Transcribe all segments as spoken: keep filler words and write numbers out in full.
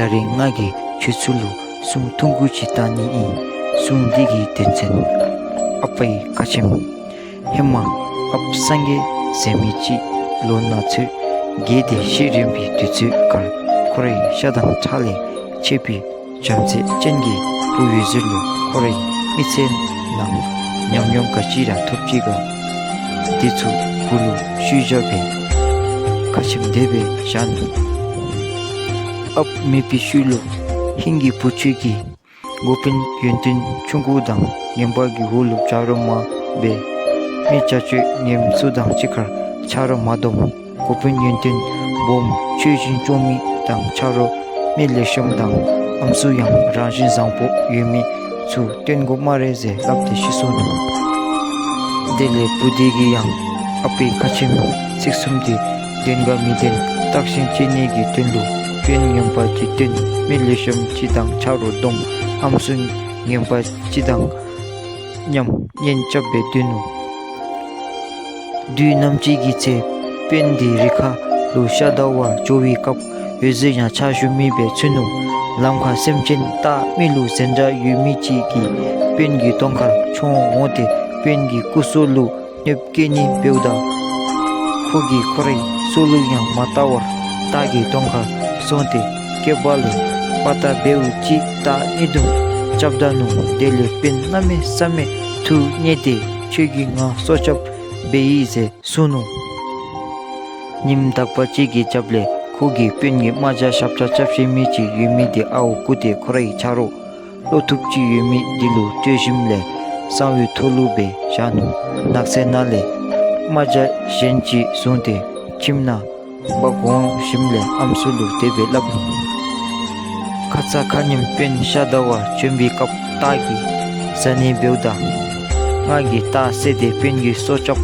ད་རིས་ང་གིས་ཁྱོད་ཚུ་ལུ་སྲུང་ཐུང་ཀུ་ཅིག་བཏང་ནི་ཨིན། སྲུང་འདི་གི་དོན་ཚན་ཨ་པའི་ཁ་ཆེམས། ཧེ་མ་ཨཔ་སངས་རྒྱས་ཟེར་མི་ཅིག་ལོ་ན་ཚོད་རྒས་ཏེ་ཤི་རན་པའི་དུས་ཚོད་ཁར་ཁོ་རའི་ཤ་དང་ཁྲག་ལས་མཆེད་པའི་བྱམས་བརྩེ་ཅན་གྱི་བུ་འོད་ཟེར་ལུ་ཁོ་རའི་མི་ཚེ་ནང་ཉམས་མྱོང་ག་ཅི་ར་ཐོབ་ཅི་ག་དེ་ཚུ་བུ་ལུ་ཞུ་བཞག་པའི་ཁ་ཆེམས་དེ་སྦེ་བཞག་ནུག། ཨཔ་མེད་པའི་ཤུལ་ལུ་ཧིང་གི་བུ་ཁྱོད་ཀྱིས་འགོ་དཔོན་ཡོན་ཏན་ཆུང་ཀུ་དང་ངན་པ་གི་འོག་ལུ་བཅའ་རོགས་མ་འབད། མི་བྱ་སྤྱོད་ངན་སུ་དང་གཅིག་ཁར་ཆ་རོགས་མ་སྡོམ། འགོ་དཔོན་ཡོན་ཏན་སྦོམ་ཆོས་བཞིན་སྐྱོང་མི་དང་ཆ་རོགས་མི་ལེགས་ཤོམ་དང་ཨམ་སྲུ་ཡང་རང་བཞིན་བཟང་པོ་ཡོད་མི་ཚུ་བསྟེན་དགོ་སྨ་རེ་ཟེར་སླབ་སྟེ་ཤི་སོ་ནུག། དེ་ལས་བུ་དེ་གིས་ཡང་ཨ་པའི་ཁ་ཆེམས་ཚིག་གསུམ་དེ་བདེན་ག་མི་བདེན་བརྟག་ཞིབ་བྱེད་ནི་གི་དོན་ལུ་དཔོན་ངན་པ་ཅིག་བསྟེན། མི་ལེགས་ཤོམ་ཅིག་དང་ཆ་རོགས་སྡོམ། ཨམ་སྲུ་ངན་པ་ཅིག་དང་མཉམ་གཉེན་རྐྱབ་སྦེ་སྡོད་ནུག། དུས་ནམ་ཅིག་གི་ཚེ་དཔོན་དེ་རི་ཁ་ལུ་ཤ་བདའ་བར་འགྱོ་བའི་སྐབས་འོད་ཟེར་ཡང་ཕྱག་ཞུ་མི་སྦེ་ཚུད་ནུག། ལམ་ཁར་སེམས་ཅན་སྟག་མི་ལུ་ཟན་ཁྲག་ཡོད་མི་ཅིག་གིས་དཔོན་གྱི་གདོང་ཁར་མཆོང་འོང་སྟེ་དཔོན་གྱི་སྐུ་སྲོག་ལུ་གནོདཔ་བཀལ་ནི་འབདཝ་ད་ཁོ་གིས་ཁོ་རའི་སྲོག་ལུ་ཡང་མ་བལྟ་བར་སྟག་གི་གདོང་ཁར་སོང་སྟེ་སྐེད་པ་ལས་དཔའ་རྟགས་འབདཝ་ཅིག་སྟག་གཉིས་བཟུམ་རྐྱབ་ད་ནུག། དེ་ལས་དཔོན་གནམ་མེད་ས་མེད་ཐུགས་མཉེས་ཏེ་ཁྱོད་ཀྱིས་ང་སྲོག་སྐྱབས་འབད་ཡི་ཟེར་གསུངས་ནུག། ཉིནམ་དག་པ་ཅིག་གི་རྒྱབ་ལས་ཁོ་གིས་དཔོན་གྱི་རྨ་བྱ་ཞབས་ཁྲ་རྐྱབ་ཤེས་མི་ཅིག་ཡོད་མི་དེ་ཨརཝ་བརྐུ་སྟེ་ཁོ་རའི་ཆ་རོགས་བློ་ཐུབ་ཅིག་ཡོད་མི་དེ་ལུ་སྤྲོད་ཞིནམ་ལས་གསང་བའི་ཐོག་ལུ་སྦེ་བཞག་ནུག། ནགས་ཚལ་ནང་ལས་རྨ་བྱ་གཞན་ཅིག་བཟུང་སྟེ་ཁྱིམ་ནང་འབག་འོང་ཞིནམ་ལས་ཨམ་སྲུ་ལུ་དེ་སྦེ་སླབ་ནུག། ཁ་ཙ་ཁ་ཉིནམ་དཔོན་ཤ་བདའ་བར་བྱོན་པའི་སྐབས་སྟག་གིས་བཟའ་ནི་འབདཝ་ད་ང་གིས་སྟག་བསད་དེ་དཔོན་གྱི་སྲོག་སྐྱབས་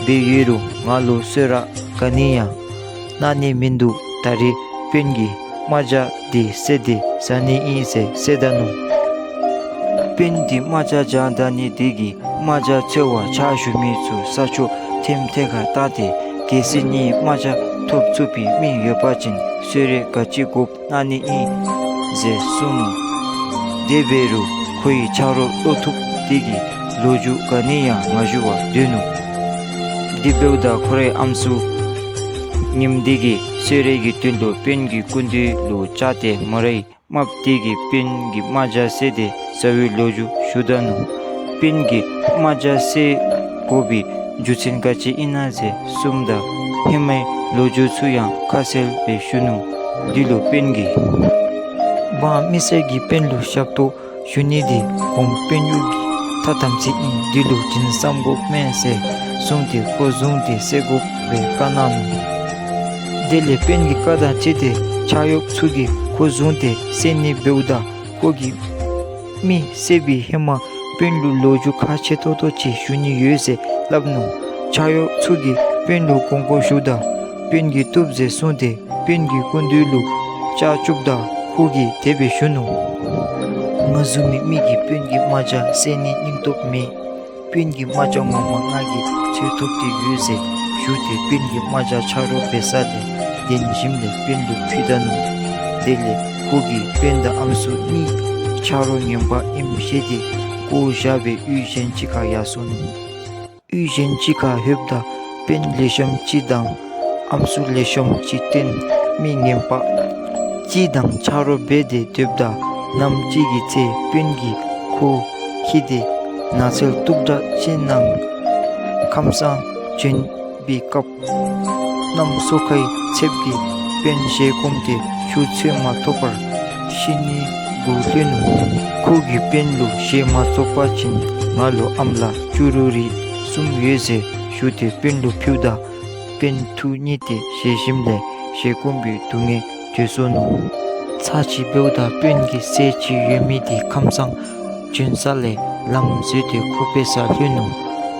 འབད་ཡོད་རུང་ང་ལུ་གསོལ་རས་ག་ནི་ཡང་གནང་ནི་མིན་འདུག། ད་རེས་དཔོན་གྱི་རྨ་བྱ་དེ་བསད་དེ་བཟའ་ནི་ཨིན་ཟེར་བསད་ད་ནུག། དཔོན་དེ་རྨ་བྱ་བྱང་ད་ནི་དེ་གིས་རྨ་བྱ་འཚོལ་བར་ཕྱག་ཞུ་མི་ཚུ་ས་ཕྱོགས་ཐེམ་ཐེ་ཁར་བལྟ་སྟེ་གལ་སྲིད་ངེའི་རྨ་བྱ་ཐོབ་ཚུགས་པའི་མི་ཡོད་པ་ཅིན་གསོལ་རས་ག་ཅི་དགོཔ་གནང་ནི་ཨིན་ཟེར་གསུངས་ནུག། དེ་འབད་རུང་ཁོའི་ཆ་རོགས་བློ་ཐུབ་དེ་གིས་ལོ་རྒྱུས་ག་ནི་ཡང་མ་ཞུ་བར་སྡོད་ནུག། དེ་འབདཝ་ད་ཁོ་རའི་ཨམ་སྲུ་ཉིནམ་དེ་གི་གསོལ་རས་ཀྱི་དོན་ལུ་དཔོན་གྱི་སྐུ་མདུན་ལུ་བཅར་ཏེ་མོ་རའི་རྨགཔ་དེ་གིས་དཔོན་གྱི་རྨ་བྱ་བསད་དེ་བཟའ་བའི་ལོ་རྒྱུས་ཞུ་ད་ནུག། དཔོན་གྱིས་རྨ་བྱ་བསད་དགོ་པའི་རྒྱུ་མཚན་ག་ཅི་ཨིན་ན་ཟེར་གསུངམ་ད་ཧེ་མའི་ལོ་རྒྱུས་ཚུ་ཡང་ཁ་གསལ་སྦེ་ཞུ་ནུག། དེ་ལུ་དཔོན་གྱིས་འབངས་མི་སེར་གྱིས་དཔོན་ལུ་ཞབས་ཏོག་ཞུ་ནི་དེ་གོང་དཔོན་གཡོག་གི་ཐ་དམ་ཚིག་ཨིན། དེ་ལུ་དྲིན་བསམ་དགོཔ་མས་ཟེར་གསུངས་ཏེ་ཁོ་བཟུང་སྟེ་བསད་དགོ་པའི་བཀའ་གནང་ནུག། དེ་ལས་དཔོན་གྱི་བཀའ་དང་འཁྲིལ་ཏེ་ཕྱག་གཡོགཔ་ཚུ་གིས་ཁོ་བཟུང་སྟེ་བསད་ནི་འབདཝ་ད་ཁོ་གིས་མི་བསད་པའི་ཧེ་མ་དཔོན་ལུ་ལོ་རྒྱུས་ཁག་ཆེ་ཏོག་ཏོ་ཅིག་ཞུ་ནི་ཡོད་ཟེར་སླབ་ནུག། ཕྱག་གཡོགཔ་ཚུ་གིས་དཔོན་ལུ་དགོངས་སྐོར་ཞུཝ་ད་དཔོན་གྱིས་བཏུབ་ཟེར་གསུངས་ཏེ་དཔོན་གྱི་སྐུ་མདུན་ལུ་བཅར་བཅུགཔ་ད་ཁོ་གིས་དེ་སྦེ་ཞུ་ནུག། ང་བཟུམ་མའི་མི་གིས་དཔོན་གྱི་རྨ་བྱ་བསད་ནི་སྙིང་སྟོབས་མེད། དཔོན་གྱི་རྨ་བྱ་ངོ་མ་ང་གིས་འཚོལ་ཐོབ་སྟེ་ཡོད་ཟེར་ཞུ་སྟེ་དཔོན་གྱི་རྨ་བྱ་ཆ་རོགས་འབད་ས་ལས་འདོན་ཞིནམ་ལས་དཔོན་ལུ་ཕུལ་ད་ནུག། དེ་ལས་ཁོ་གིས་དཔོན་དང་ཨམ་སྲུ་གཉིས་ཆ་རོགས་ངན་པ་ཨིནམ་ཤེས་ཏེ་བཀོ་བཞག་སྦེ་གཡུས་གཞན་ཅིག་ཁར་ཡར་སོ་ནུག། གཡུས་གཞན་ཅིག་ཁར་ལྷོདཔ་ད་དཔོན་ལེགས་ཤོམ་ཅིག་དང་ཨམ་སྲུ་ལེགས་ཤོམ་ཅིག་བསྟེན། མི་ངན་པ་ཅིག་དང་ཆ་རོགས་འབད་དེ་སྡོདཔ་ད་ནམ་ཅིག་གི་ཚེ་དཔོན་གྱིས་ཁོ་འཁྱིད་དེ་ནགས་ཚལ་སྟུག་དྲགས་ཅིག་ནང་ཁམས་སངས་བྱོན་པའི་སྐབས་གནམ་སོ་ཁའི་ཚདཔ་གིས་དཔོན་བཞེས་སྐོམ་སྟེ་ཆུ་འཚོལ་མ་ཐོབ་པར་ཤི་ནི་གུ་ལྷོད་ནུག། ཁོ་གིས་དཔོན་ལུ་ཞེ་མ་ཚོགས་པ་ཅིན་ང་ལུ་ཨམ་ལ་ཅུ་རུ་རི་གསུམ་ཡོད་ཟེར་ཞུ་སྟེ་དཔོན་ལུ་ཕུལཝ་ད་དཔོན་ཐུགས་མཉེས་ཏེ་བཞེས་ཞིནམ་ལས་བཞེས་སྐོམ་པའི་སྡུག་བསྔལ་བརྗོད་སོ་ནུག། ཚར་ཅིག་འབདཝ་ད་དཔོན་གྱི་སྲས་ཅིག་ཡོད་མི་དེ་ཁམས་སངས་བྱོན་ས་ལས་ལམ་འཛོལ་ཏེ་ཁོ་འབད་སར་ལྷོད་ནུག།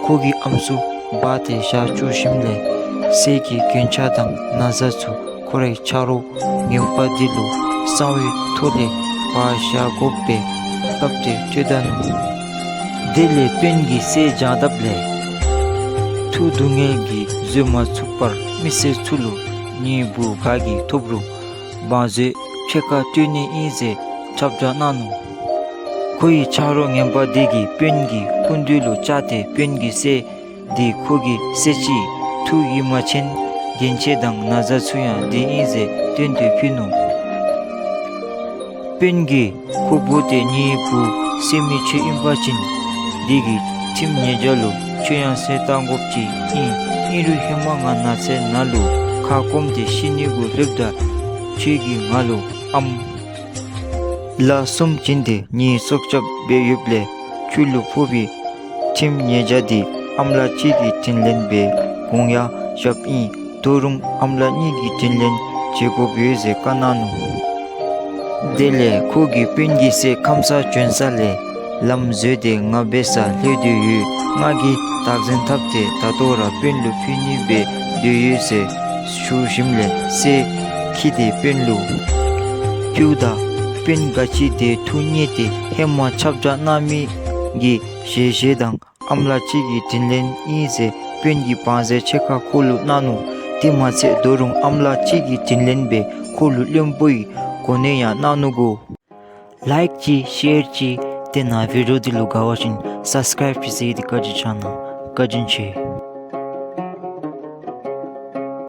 ཁོ་གིས་ཨམ་སྲུ་འབག་སྟེ་བཞག་བཅུག་ཞིནམ་ལས་སྲས་ཀྱི་རྒྱན་ཆ་དང་ན་བཟའ་ཚུ་ཁོ་རའི་ཆ་རོགས་ངན་པ་དེ་ལུ་གསང་བའི་ཐོག་ལས་འབག་བཞག་དགོ་པས་སླབ་སྟེ་སྤྲོད་ད་ནུག། དེ་ལས་དཔོན་གྱི་སྲས་བྱང་དཔ་ལས་ཐུགས་སྡུག་བསྔལ་གྱིས་བཟོད་མ་ཚུགས་པར་མི་སེར་ཚུ་ལུ་ངེའི་བུ་ག་གིས་ཐོབ་རུང་བང་མཛོད་ ཕྱེད་ཀ་སྤྲོད་ནི་ཨིན་ཟེར་ཁྱབ་བསྒྲགས་གནང་ནུག། ཁོ་གི་ཆ་རོགས་ངན་པ་དེ་གིས་དཔོན་གྱི་སྐུ་མདུན་ལུ་བཅར་ཏེ་དཔོན་གྱི་སྲས་དེ་ཁོ་གི་སྲས་ཅིག་ཐུགས་ཡིད་མ་ཆེས། རྒྱན་ཆས་དང་ན་བཟའ་ཚུ་ཡང་དེ་ཨིན་ཟེར་སྟོན་ཏེ་ཕུལ་ནུག། དཔོན་གྱིས་ཁོ་འབོ་སྟེ་ངེའི་བུ་སྲས་མི་ཁྱོད་ཨིན་པ་ཅིན་དེ་གི་ཁྲིམས་ཉེས་བྱ་ལུ་ཁྱོད་ཡང་ཟེར་བཏང་དགོཔ་ཅིག་ཨིན། ཨིན་རུང་ཧེ་མ་ང་ནགས་ཚལ་ནང་ལུ་ཁ་སྐོམ་སྟེ་ཤི་ནི་གུ་ལྷོདཔ་ད་ཁྱོད་ཀྱིས་ང་ལུ་ཨམ་ལ་གསུམ་བྱིན་ཏེ་ངེའི་སྲོག་སྐྱབས་འབད་ཡོདཔ་ལས་ཁྱོད་ལུ་ཕོག་པའི་ཁྲིམས་ཉེས་བྱ་དེ་ཨམ་ལ་གཅིག་གི་དྲིན་ལན་སྦེ་དགོངས་ཡངས་བཞགཔ་ཨིན། ད་རུང་ཨམ་ལ་གཉིས་ཀྱི་དྲིན་ལན་འཇལ་དགོཔ་ཡོད་ཟེར་བཀའ་གནང་ནུག། དེ་ལས་ཁོ་གིས་དཔོན་གྱི་སྲས་ཁམས་སངས་བྱོན་ས་ལས་ལམ་བཟོས་ཏེ་ང་འབད་སར་ལྷོད་དེ་ཡོད། ང་གིས་བདག་འཛིན་འཐབ་སྟེ་ད་ལྟོ་ར་དཔོན་ལུ་ཕུལ་ནི་སྦེ་སྡོད་ཡོད་ཟེར་ཞུ་ཞིནམ་ལས་སྲས་འཁྱིད་དེ་དཔོན་ལུ་ཕུལཝ་ད་དཔོན་ག་ཅི་དེ་ཐུགས་མཉེས་ཏེ་ཧེ་མ་ཁྱབ་བསྒྲགས་གནང་མི་གི་ཞལ་བཞེས་དང་ཨམ་ལ་གཅིག་གི་དྲིན་ལན་ཨིན་ཟེར་དཔོན་གྱི་བང་མཛོད་ཕྱེད་ཀ་ཁོ་ལུ་གནང་ནུག། དེ་མ་ཚད་ད་རུང་ཨམ་ལ་གཅིག་གི་དྲིན་ལན་སྦེ་ཁོ་ལུ་བློན་པོའི་གོ་གནས་ཡང་གནང་ནུག་གོ། ལའིཀ་ཅིག་ཤེར་ཅིག་དེ་ནང་བི་ཌིའོ་འདི་ལུ་དགའ་བ་ཅིན་སབ་སི་ཀརའིབ་ཅིག་ཟེར་ཏེ་བཀའ་དྲིན་བསྐྱང་གནང་། བཀའ་དྲིན་ཆེ།